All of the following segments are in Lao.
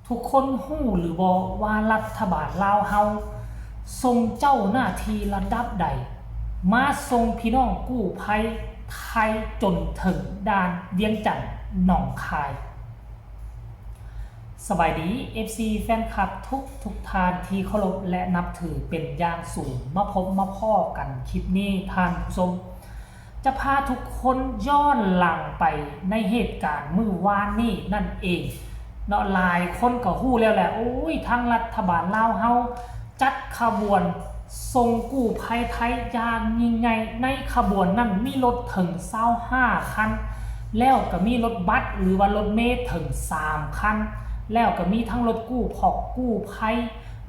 ທຸກຄົນຮູ້ຫຼືບໍ່ວ່າລັດຖະບານລາວເຮົາສົ່ງເຈົ້າໜ້າທີ່ລະດັບໃດມາສົ່ງພີ່ນ້ອງກູ້ໄພໄທຈົນເຖິງດ່ານວຽງຈັນ ໜອງຄາຍ? ສະບາຍດີ ເອັຟຊີ ແຟນຄລັບທຸກໆທ່ານທີ່ເຄົາລົບ ແລະ ນັບຖືເປັນຢ່າງສູງ. ມາພົບມາພໍ້ກັນຄລິບນີ້ ທ່ານຜູ້ຊົມ ຈະພາທຸກຄົນຍ້ອນຫຼັງໄປໃນເຫດການມື້ວານນີ້ນັ້ນເອງເນາະ. ຫຼາຍຄົນກໍຮູ້ແລ້ວແຫຼະ ໂອ້ຍ ທາງລັດຖະບານລາວເຮົາຈັດຂະບວນສົ່ງກູ້ໄພໄທຢ່າງຍິ່ງໃຫຍ່. ໃນຂະບວນນັ້ນມີລົດເຖິງຊາວຫ້າຄັນ ແລ້ວກໍມີລົດບັສ ຫຼືວ່າລົດເມເຖິງສາມຄັນ ແລ້ວກໍມີທັງລົດກູ້ພອກກູ້ໄພ,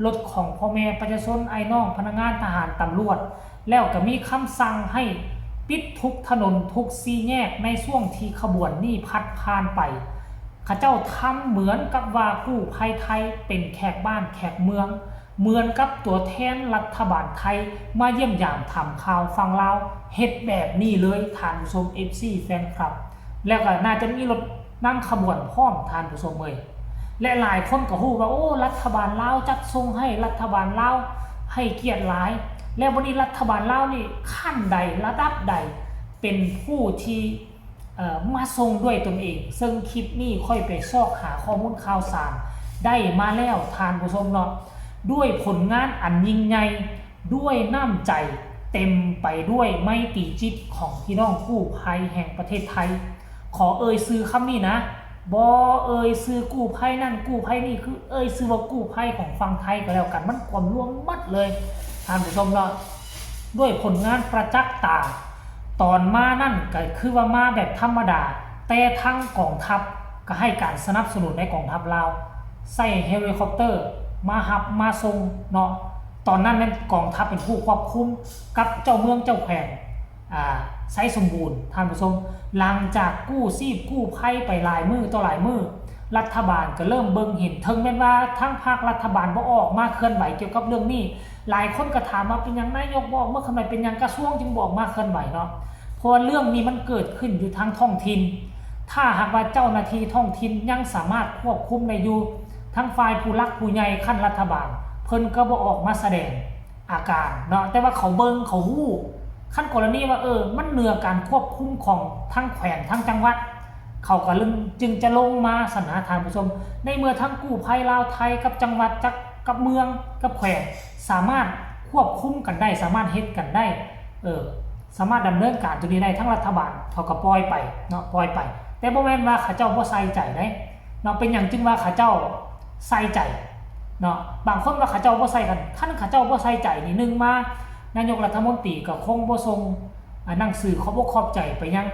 ລົດຂອງພໍ່ແມ່ປະຊາຊົນ, ອ້າຍນ້ອງ, ພະນັກງານ, ທະຫານ, ຕຳຫຼວດ, ແລ້ວກໍມີຄຳສັ່ງໃຫ້ປິດທຸກຖະໜົນ, ທຸກສີ່ແຍກໃນຊ່ວງທີ່ຂະບວນນີ້ພັດຜ່ານໄປ. ເຂົາເຈົ້າທຳເໝືອນກັບວ່າກູ້ໄພໄທເປັນແຂກບ້ານແຂກເມືອງ, ເໝືອນກັບຕົວແທນລັດຖະບານໄທມາຢ້ຽມຢາມຖາມຂ່າວຝັ່ງລາວ, ເຮັດແບບນີ້ເລີຍ ທ່ານຜູ້ຊົມ ເອັຟຊີ ແຟນຄລັບ. ແລ້ວກໍໜ້າຈະມີລົດນຳຂະບວນພ້ອມ ທ່ານຜູ້ຊົມເອີຍ. ແລະ ຫຼາຍຄົນກໍຮູ້ວ່າ ໂອ້ ລັດຖະບານລາວຈັດສົ່ງໃຫ້, ລັດຖະບານລາວໃຫ້ກຽດຫຼາຍ. ແລ້ວບັດນີ້ລັດຖະບານລາວນີ້ຂັ້ນໃດ ລະດັບໃດ ເປັນຜູ້ທີ່ ເອີ ມາສົ່ງດ້ວຍຕົນເອງ. ເຊິ່ງຄລິບນີ້ຂ້ອຍໄປຊອກຫາຂໍ້ມູນຂ່າວສານໄດ້ມາແລ້ວ ທ່ານຜູ້ຊົມເນາະ, ດ້ວຍຜົນງານອັນຍິ່ງໃຫຍ່ ດ້ວຍນ້ຳໃຈເຕັມໄປດ້ວຍໄມຕີຈິດຂອງພີ່ນ້ອງກູ້ໄພແຫ່ງປະເທດໄທ. ຂໍເອີ່ຍຊື່ຄຳນີ້ນະ, ບໍ່ເອີ່ຍຊື່ກູ້ໄພນັ້ນກູ້ໄພນີ້, ຄືເອີ່ຍຊື່ວ່າກູ້ໄພຂອງຝັ່ງໄທກໍແລ້ວກັນ, ມັນກວມລວມໝົດເລີຍ ທ່ານຜູ້ຊົມເນາະ. ດ້ວຍຜົນງານປະຈັກຕາ, ຕອນມານັ້ນກໍຄືວ່າມາແບບທຳມະດາ, ແຕ່ທາງກອງທັບກໍໃຫ້ການສະໜັບສະໜູນໃນກອງທັບລາວ, ໃຊ້ເຮລິຄອບເຕີມາຮັບມາສົ່ງເນາະ. ຕອນນັ້ນແມ່ນກອງທັບເປັນຜູ້ຄວບຄຸມກັບເຈົ້າເມືອງເຈົ້າແຂວງ ອາ ໄຊສົມບູນ ທ່ານຜູ້ຊົມ. ຫຼັງຈາກກູ້ຊີບກູ້ໄພໄປຫຼາຍມື້ຕໍ່ຫຼາຍມື້, ລັດຖະບານກໍເລີ່ມເບິ່ງເຫັນ, ເຖິງແມ່ນວ່າທາງພາກລັດຖະບານບໍ່ອອກມາເຄື່ອນໄຫວກ່ຽວກັບເລື່ອງນີ້, ຫຼາຍຄົນກໍຖາມວ່າເປັນຫຍັງນາຍົກບໍ່ອອກມາເຄື່ອນໄຫວ, ເປັນຫຍັງກະຊວງຈຶ່ງບໍ່ອອກມາເຄື່ອນໄຫວເນາະ. ເພາະວ່າເລື່ອງນີ້ມັນເກີດຂຶ້ນຢູ່ທາງທ້ອງຖິ່ນ, ຖ້າຫາກວ່າເຈົ້າໜ້າທີ່ທ້ອງຖິ່ນຍັງສາມາດຄວບຄຸມໄດ້ຢູ່, ທາງຝ່າຍຜູ້ຫຼັກຜູ້ໃຫຍ່ຂັ້ນລັດຖະບານ ເພິ່ນກໍບໍ່ອອກມາສະແດງ ອາການເນາະ, ແຕ່ວ່າເຂົາເບິ່ງເຂົາຮູ້. ຄັນກໍລະນີວ່າ ເອີ ມັນເໜືອການຄວບຄຸມຂອງທາງແຂວງທາງຈັງຫວັດ, ເຂົາກໍຈຶ່ງຈະລົງມາຊັ້ນນະທ່ານຜູ້ຊົມ. ໃນເມື່ອທັງກູ້ໄພລາວໄທກັບຈັງຫວັດ ຈັກ ກັບເມືອງກັບແຂວງ ສາມາດຄວບຄຸມກັນໄດ້ ສາມາດເຮັດກັນໄດ້ ເອີ ສາມາດດຳເນີນການຕົວນີ້ໄດ້, ທາງລັດຖະບານເຂົາກໍປ່ອຍໄປເນາະ ປ່ອຍໄປ. ແຕ່ບໍ່ແມ່ນວ່າເຂົາເຈົ້າບໍ່ໃສ່ໃຈເດ້ ເນາະ. ເປັນຫຍັງຈຶ່ງວ່າເຂົາເຈົ້າໃສ່ໃຈເນາະ? ບາງຄົນວ່າເຂົາເຈົ້າບໍ່ໃສ່ກັນ, ຄັນເຂົາເຈົ້າບໍ່ໃສ່ໃຈນີ້ ໜຶ່ງມາ ນາຍົກລັດຖະມົນຕີກໍຄົງບໍ່ສົ່ງ ອາ ໜັງສືຂອບອົກຂອບໃຈໄປຍັງ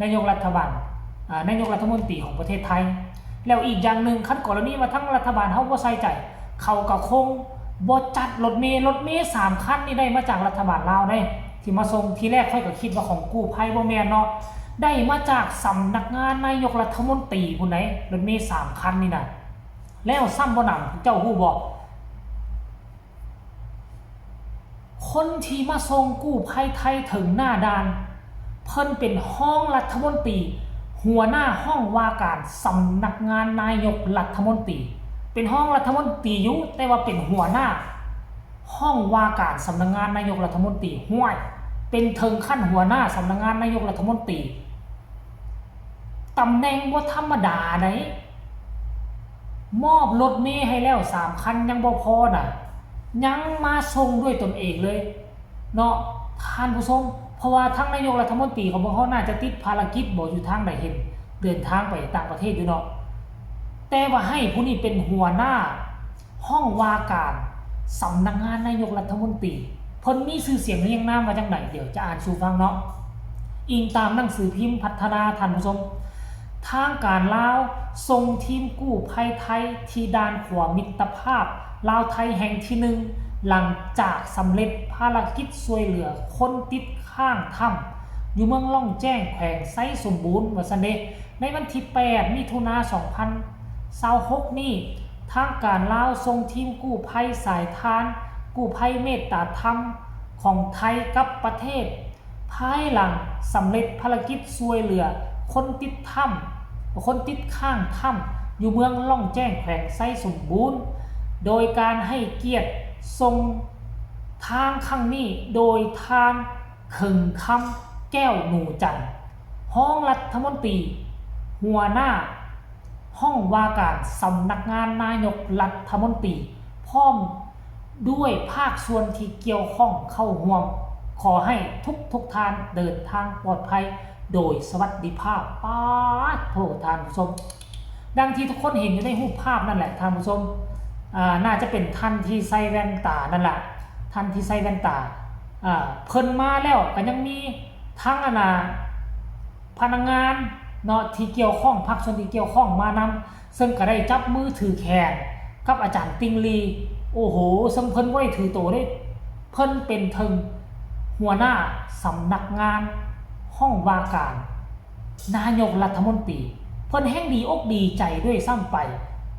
ນາຍົກລັດຖະບານ ອາ ນາຍົກລັດຖະມົນຕີຂອງປະເທດໄທ. ແລ້ວອີກຢ່າງໜຶ່ງ, ຄັນກໍລະນີວ່າທາງລັດຖະບານເຮົາບໍ່ໃສ່ໃຈ, ເຂົາກໍຄົງບໍ່ຈັດລົດເມ, ລົດເມສາມຄັນນີ້ໄດ້ມາຈາກລັດຖະບານລາວເດ້ ທີ່ມາສົ່ງ. ທີແລກຂ້ອຍກໍຄິດວ່າຂອງກູ້ໄພ, ບໍ່ແມ່ນເນາະ, ໄດ້ມາຈາກສຳນັກງານນາຍົກລັດຖະມົນຕີພຸ້ນໃດ໋ ລົດເມສາມຄັນນີ້ນະ. ແລ້ວຊ້ຳບໍ່ໜຳ ເຈົ້າຮູ້ບໍ່? ຄົນທີ່ມາສົ່ງກູ້ໄພໄທເຖິງໜ້າດ່ານ ເພິ່ນເປັນຮອງລັດຖະມົນຕີ, ຫົວໜ້າຫ້ອງວ່າການສຳນັກງານນາຍົກລັດຖະມົນຕີ, ເປັນຮອງລັດຖະມົນຕີຢູ່ ແຕ່ວ່າເປັນຫົວໜ້າຫ້ອງວ່າການສຳນັກງານນາຍົກລັດຖະມົນຕີ. ຫ້ວຍ ເປັນເຖິງຂັ້ນຫົວໜ້າສຳນັກງານນາຍົກລັດຖະມົນຕີ. ຕຳແໜ່ງບໍ່ທຳມະດາໃດ໋, ມອບລົດເມໃຫ້ແລ້ວສາມຄັນຍັງບໍ່ພໍນະ, ຍັງມາສົ່ງດ້ວຍຕົນເອງເລີຍເນາະທ່ານຜູ້ຊົມ. ເພາະວ່າທາງນາຍົກລັດຖະມົນຕີຂອງພວກເຮົາໜ້າຈະຕິດພາລະກິດບໍ ຢູ່ທາງໃດເຫັນເດີນທາງໄປຕ່າງປະເທດຢູ່ເນາະ, ແຕ່ວ່າໃຫ້ຜູ້ນີ້ເປັນຫົວໜ້າ ຫ້ອງວ່າການສຳນັກງານນາຍົກລັດຖະມົນຕີ. ເພິ່ນມີຊື່ສຽງຮຽງນາມວ່າຈັ່ງໃດ? ດຽວຈະອ່ານສູ່ຟັງເນາະ. ອີງຕາມໜັງສືພິມພັດທະນາ, ທ່ານຜູ້ຊົມ, ທາງການລາວສົ່ງທີມກູ້ໄພໄທທີ່ດ່ານຂົວມິດຕະພາບລາວໄທແຫ່ງທີໜຶ່ງ ຫຼັງຈາກສຳເລັດພາລະກິດຊ່ວຍເຫຼືອຄົນຕິດຄ້າງຖ້ຳ ຢູ່ເມືອງລ່ອງແຈ້ງ ແຂວງໄຊສົມບູນ ວ່າຊັ້ນເດ. ໃນວັນທີແປດ ມິຖຸນາ ສອງພັນຊາວຫົກນີ້, ທາງການລາວສົ່ງທີມກູ້ໄພສາຍທານ ກູ້ໄພເມດຕາທຳຂອງໄທກັບປະເທດ ພາຍຫຼັງສຳເລັດພາລະກິດຊ່ວຍເຫຼືອຄົນຕິດຖ້ຳ ຄົນຕິດຄ້າງຖ້ຳ ຢູ່ເມືອງລ່ອງແຈ້ງ ແຂວງໄຊສົມບູນ ໂດຍການໃຫ້ກຽດສົ່ງທາງຄັ້ງນີ້ໂດຍທ່ານ ເຄິງຄຳ ແກ້ວໜູຈັນ ຮອງລັດຖະມົນຕີ ຫົວໜ້າຫ້ອງວ່າການສຳນັກງານນາຍົກລັດຖະມົນຕີ ພ້ອມດ້ວຍພາກສ່ວນທີ່ກ່ຽວຂ້ອງເຂົ້າຮ່ວມ. ຂໍໃຫ້ທຸກໆທ່ານເດີນທາງປອດໄພໂດຍສະຫວັດດີພາບ. ປາດໂທ ທ່ານຜູ້ຊົມ, ດັ່ງທີ່ທຸກຄົນເຫັນຢູ່ໃນຮູບພາບນັ້ນແຫຼະທ່ານຜູ້ຊົມ, ອາ ໜ້າຈະເປັນທ່ານທີ່ໃສ່ແວ່ນຕານັ້ນລະ, ທ່ານທີ່ໃສ່ແວ່ນຕາ. ອາ ເພິ່ນມາແລ້ວກໍຍັງມີທັງ ອັນນ່າ ພະນັກງານເນາະ ທີ່ກ່ຽວຂ້ອງ, ພາກສ່ວນທີ່ກ່ຽວຂ້ອງມານຳ, ເຊິ່ງກໍໄດ້ຈັບມືຖືແຂນກັບອາຈານຕິ່ງລີ. ໂອ້ໂຫ ເຊິ່ງເພິ່ນບໍ່ໄດ້ຖືໂຕເດ້, ເພິ່ນເປັນເຖິງຫົວໜ້າສຳນັກງານຫ້ອງວ່າການ ນາຍົກລັດຖະມົນຕີ. ເພິ່ນແຮ່ງດີອົກດີໃຈດ້ວຍຊ້ຳໄປ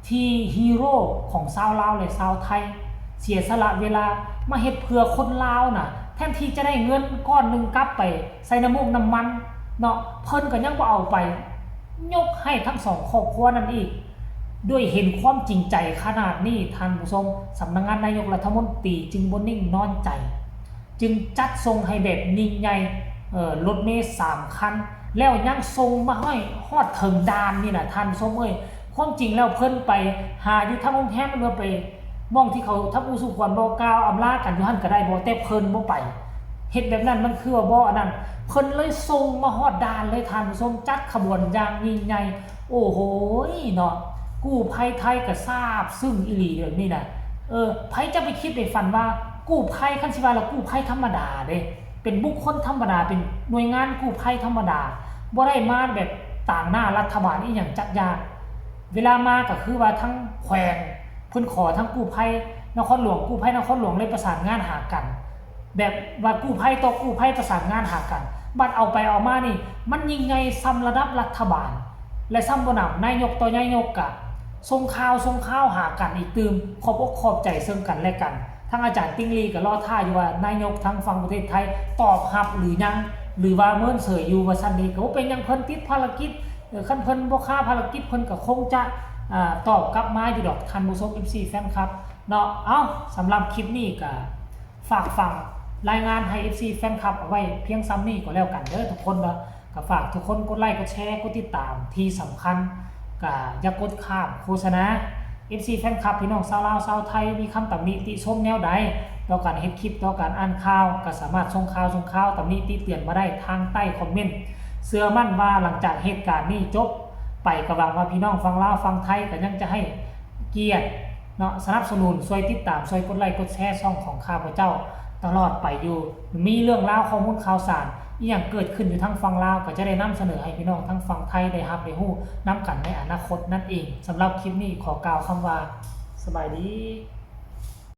ທີ່ຮີໂຣຂອງຊາວລາວ ແລະ ຊາວໄທ ເສຍສະຫຼະເວລາມາເຮັດເພື່ອຄົນລາວນະ, ແທນທີ່ຈະໄດ້ເງິນກ້ອນໜຶ່ງກັບໄປໃສ່ນ້ຳມູກນ້ຳມັນເນາະ, ເພິ່ນກໍຍັງບໍ່ເອົາໄປ ຍົກໃຫ້ທັງສອງຄອບຄົວນັ້ນອີກ. ດ້ວຍເຫັນຄວາມຈິງໃຈຂະໜາດນີ້, ທ່ານຜູ້ຊົມ, ສຳນັກງານນາຍົກລັດຖະມົນຕີຈຶ່ງບໍ່ນິ່ງນອນໃຈ, ຈຶ່ງຈັດສົ່ງໃຫ້ແບບຍິ່ງໃຫຍ່, ເອີ ລົດເມສາມຄັນ, ແລ້ວຍັງສົ່ງມາໃຫ້ຮອດເຖິງດ່ານນີ້ນະ ທ່ານຜູ້ຊົມເອີຍ. ຄວາມຈິງແລ້ວເພິ່ນໄປຫາຢູ່ທາງໂຮງແຮມ ຫຼືວ່າໄປ ໝ່ອງທີ່ເຂົາທຳອຸສຸຂວັນບໍ່ ກ່າວອຳລາກັນຢູ່ຫັ້ນກໍໄດ້ບໍ່, ແຕ່ເພິ່ນບໍ່ໄປເຮັດແບບນັ້ນ, ມັນຄືວ່າບໍ່ອັນນັ້ນ. ເພິ່ນເລີຍສົ່ງມາຮອດດ່ານເລີຍ ທ່ານຜູ້ຊົມ, ຈັດຂະບວນຢ່າງຍິ່ງໃຫຍ່. ໂອ້ໂຫຍເນາະ, ກູ້ໄພໄທກໍຊາບຊຶ້ງອີ່ຫຼີແບບນີ້ນະ. ເອີ ໃຜຈະໄປຄິດໄປຝັນວ່າກູ້ໄພ, ຄັນຊິວ່າລະກູ້ໄພທຳມະດາເດ້, ເປັນບຸກຄົນທຳມະດາ, ເປັນໜ່ວຍງານກູ້ໄພທຳມະດາ, ບໍ່ໄດ້ມາແບບຕາງໜ້າລັດຖະບານອີ່ຫຍັງຈັກຢ່າງ. ເວລາມາກໍຄືວ່າທາງແຂວງ ເພິ່ນຂໍທາງກູ້ໄພນະຄອນຫຼວງ, ກູ້ໄພນະຄອນຫຼວງເລີຍປະສານງານຫາກັນ, ແບບວ່າກູ້ໄພຕໍ່ກູ້ໄພປະສານງານຫາກັນ. ບັດເອົາໄປເອົາມານີ້ ມັນຍິ່ງໃຫຍ່ສ່ຳລະດັບລັດຖະບານ ແລະ ສ່ຳຜູ້ນຳນາຍົກຕໍ່ນາຍົກກະສົ່ງຂ່າວ ສົ່ງຂ່າວຫາກັນອີກຕື່ມ, ຂອບອົກຂອບໃຈເຊິ່ງກັນແລະກັນ. ທາງອາຈານຕິ່ງລີກໍລໍຖ້າຢູ່ວ່ານາຍົກທາງຝັ່ງປະເທດໄທຕອບຮັບຫຼືຍັງ ຫຼືວ່າເມີນເສີຍຢູ່ວ່າຊັ້ນນີ້. ກໍບໍ່ເປັນຫຍັງ, ເພິ່ນຕິດພາລະກິດ, ເອີ ຄັນເພິ່ນບໍ່ຄາພາລະກິດ ເພິ່ນກໍຄົງຈະ ອາ ຕອບກັບມາຢູ່ດອກ ທ່ານຜູ້ຊົມ ເອັຟຊີ ແຟນຄລັບເນາະ. ເອົ້າ ສຳລັບຄລິບນີ້ກໍຝາກຝັງລາຍງານໃຫ້ ເອັຟຊີ ແຟນຄລັບເອົາໄວ້ພຽງສ່ຳນີ້ກໍແລ້ວກັນເດີທຸກຄົນເນາະ. ກໍຝາກທຸກຄົນກົດໄລ ກົດແຊ ກົດຕິດຕາມ, ທີ່ສຳຄັນກໍຢ່າກົດຂ້າມໂຄສະນາ. ເອັຟຊີ ແຟນຄລັບ ພີ່ນ້ອງຊາວລາວຊາວໄທ ມີຄຳຕຳໜິຕິຊົມແນວໃດຕໍ່ການເຮັດຄລິບ, ຕໍ່ການອ່ານຂ່າວ, ກໍສາມາດສົ່ງຂ່າວ ສົ່ງຂ່າວຕຳໜິຕິເຕືອນມາໄດ້ທາງໃຕ້ຄອມເມັນ. ເຊື່ອໝັ້ນວ່າຫຼັງຈາກເຫດການນີ້ຈົບໄປ, ກໍຫວັງວ່າພີ່ນ້ອງຝັ່ງລາວຝັ່ງໄທກໍຍັງຈະໃຫ້ກຽດເນາະ ສະໜັບສະໜູນ, ຊ່ວຍຕິດຕາມ, ຊ່ວຍກົດໄລ ກົດແຊຊ່ອງຂອງຂ້າພະເຈົ້າຕະຫຼອດໄປຢູ່. ມີເລື່ອງລາວ, ຂໍ້ມູນຂ່າວສານອີ່ຫຍັງເກີດຂຶ້ນຢູ່ທາງຝັ່ງລາວ ກໍຈະໄດ້ນຳສະເໜີໃຫ້ພີ່ນ້ອງທາງຝັ່ງໄທໄດ້ຮັບໄດ້ຮູ້ນຳກັນໃນອະນາຄົດນັ້ນເອງ. ສຳລັບຄລິບນີ້ຂໍກ່າວຄຳວ່າ ສະບາຍດີ.